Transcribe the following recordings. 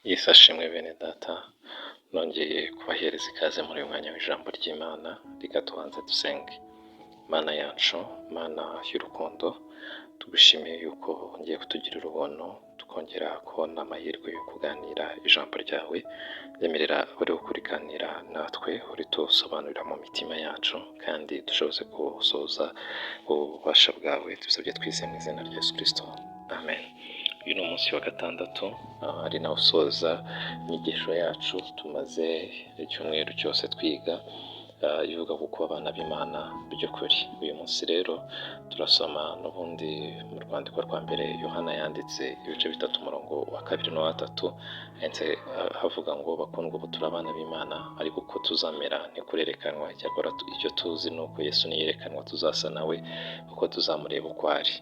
Yesu ashimwe bene data, nongeye kubahereza ikaze muri uyu mwanya w'ijambo ry'Imana, reka tubanze dusenge. Mana yacu, Mana y'urukundo, tugushimiye yuko wongeye kutugirira ubuntu, tukongera kubona amahirwe yo kuganira ijambo ryawe. Nyemerera abariho kuriganira natwe, uritusobanurira mu mitima yacu, kandi dushoboze gusohoza ububasha bwawe. Tubisabye twizeye mu izina rya Yesu Kristo, amen. Uyu ni umunsi wa gatandatu, ari nawo usoza inyigisho yacu tumaze icyumweru cyose twiga, ivuga ku kuba abana b'Imana by'ukuri. Uyu munsi rero turasoma n'ubundi mu rwandiko rwa mbere Yohana yanditse, ibice 3, umurongo wa 2 n'uwa 3, ndetse havuga ngo: "Bakundwa, ubu turi abana b'Imana, ariko uko tuzamera ntikurerekanwa. Icyakora icyo tuzi ni uko Yesu niyerekanwa tuzasa nawe, kuko tuzamureba uko ari."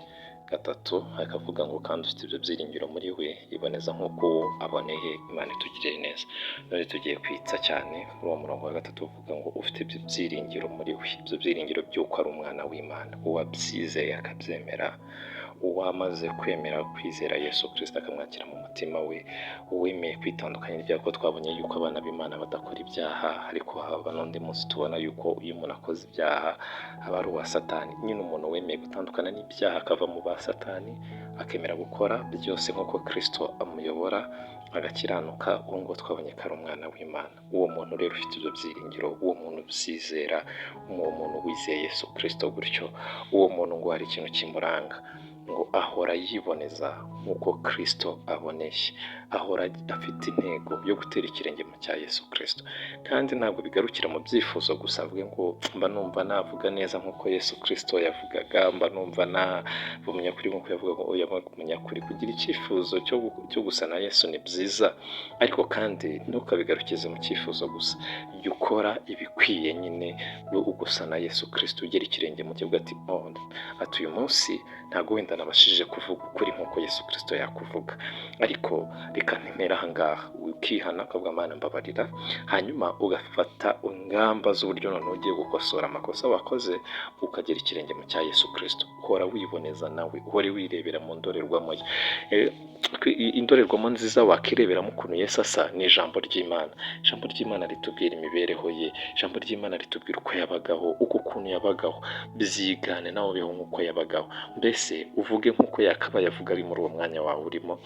3 akavuga ngo: "Kandi ufite ibyo byiringiro muri we yiboneza nk'uko uwo aboneye." Imana itugirire neza. None tugiye kwitsa cyane kuri uwo murongo wa 3 uvuga ngo ufite ibyo byiringiro muri we, ibyo byiringiro by'uko ari umwana w'Imana, uwabyizeye akabyemera, uwamaze kwemera kwizera Yesu Kirisito akamwakira mu mutima we, uwemeye kwitandukanya n'ibyaha, kuko twabonye yuko abana b'Imana badakora ibyaha, ariko haba n'undi munsi tubona yuko iyo umuntu akoze ibyaha aba ari uwa Satani. Nyine umuntu wemeye gutandukana n'ibyaha, akava mu ba Satani, akemera gukora byose nk'uko Kirisito amuyobora, agakiranuka, uwo ngo twabonye ko ari umwana w'Imana. Uwo muntu rero ufite ibyo byiringiro, uwo muntu ubyizera, uwo muntu wizeye Yesu Kirisito gutyo, uwo muntu ngo hari ikintu kimuranga, ngo ahora yiboneza nk'uko Kirisito aboneye, ahora afite intego yo gutera ikirenge mu cya Yesu Kirisito. Kandi ntabwo bigarukira mu byifuzo gusa, avuge ngo mba numva navuga neza nk'uko Yesu Kirisito yavugaga, mba numva naba umunyakuri nk'uko yavugaga. Oya, umunyakuri, kugira icyifuzo cyo gusa na Yesu ni byiza, ariko kandi ntukabigarukize mu cyifuzo gusa. Jya ukora ibikwiye nyine ugusa na Yesu Kirisito, ugera ikirenge mu kibuga, ati: "Oh," ati: "Uyu munsi ntabwo wenda nabashije kuvuga ukuri nk'uko Yesu Kirisito yakuvuga, ariko reka ntemere aha ngaha." Ukihana, ukavuga: "Mana, mbabarira." Hanyuma ugafata ingamba z'uburyo noneho ugiye gukosora amakosa wakoze, ukagera ikirenge mu cya Yesu Kirisito. Uhora wiboneza nawe, uhore wirebera mu ndorerwamo ye. Indorerwamo nziza wakireberamo ukuntu Yesu asa ni ijambo ry'Imana. Ijambo ry'Imana ritubwira imibereho ye, ijambo ry'Imana ritubwira uko yabagaho, uko ukuntu yabagaho. Byigane nawe, ubeho nk'uko yabagaho, mbese uvuge nk'uko yakabaye avuga ari muri uwo mwanya wawe urimo.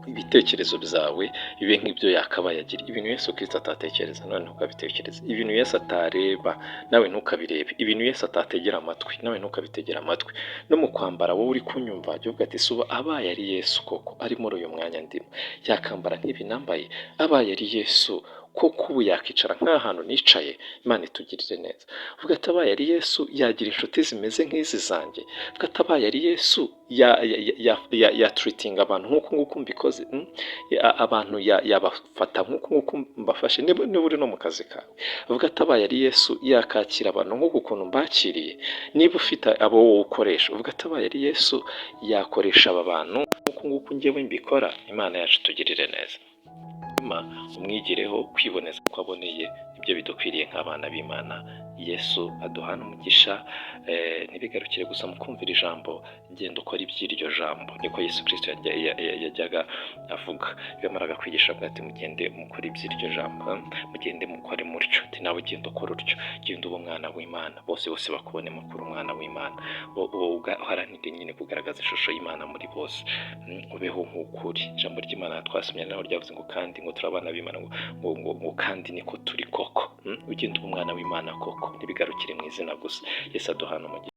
Ibitekerezo byawe bibe nk'ibyo yakabaye agira. Ibintu Yesu Kirisito atatekereza, nawe ntukabitekereze. Ibintu Yesu atareba, nawe ntukabirebe. Ibintu Yesu atategera amatwi, nawe ntukabitegera amatwi. No mu kwambara, wowe uri kunyumva, jya uvuga ati: "Suba abaye ari Yesu koko ari muri uyu mwanya ndimo, yakambara nk'ibi nambaye? Abaye ari Yesu koko ubu yakicara nk'ahantu nicaye?" Imana itugirire neza. Uvuga ati: "Abaye ari Yesu, yagira inshuti zimeze nk'izi zanjye?" Uvuga ati: "Abaye ari Yesu, yatreatinga abantu nk'uku nguku mbikoze? Abantu yabafata nk'uku nguku mbafashe?" Niba uri no mu kazi kawe, uvuga ati: "Abaye ari Yesu, yakakira abantu nk'uku ukuntu mbakiriye?" Niba ufite abo wowe ukoresha, uvuga ati: "Abaye ari Yesu, yakoresha aba bantu nk'uku nguku njyewe mbikora?" Imana yacu itugirire neza. Hanyuma umwigireho kwiboneza ko aboneye, nibyo bidukwiriye nk'abana b'Imana. Yesu aduhana umugisha. Ntibigarukire gusa mu kumvira ijambo, genda ukora iby'iryo jambo. Niko Yesu Kirisito yajyaga avuga iyo yamaraga kwigisha, avuga ati: "Mugende mukore iby'iryo jambo, mugende mukore mutyo." Ati: "Nawe genda ukora utyo, genda uba umwana w'Imana, bose bose bakubonemo kuri umwana w'Imana." Uharanire nyine kugaragaza ishusho y'Imana muri bose, ubeho nk'ukuri. Ijambo ry'Imana twasomye naho ryavuze ngo kandi ngo turi abana b'Imana, ngo kandi niko turi koko. Ugenda uba umwana w'Imana koko, ntibigarukire mu izina gusa. Yesu aduhana umugisha.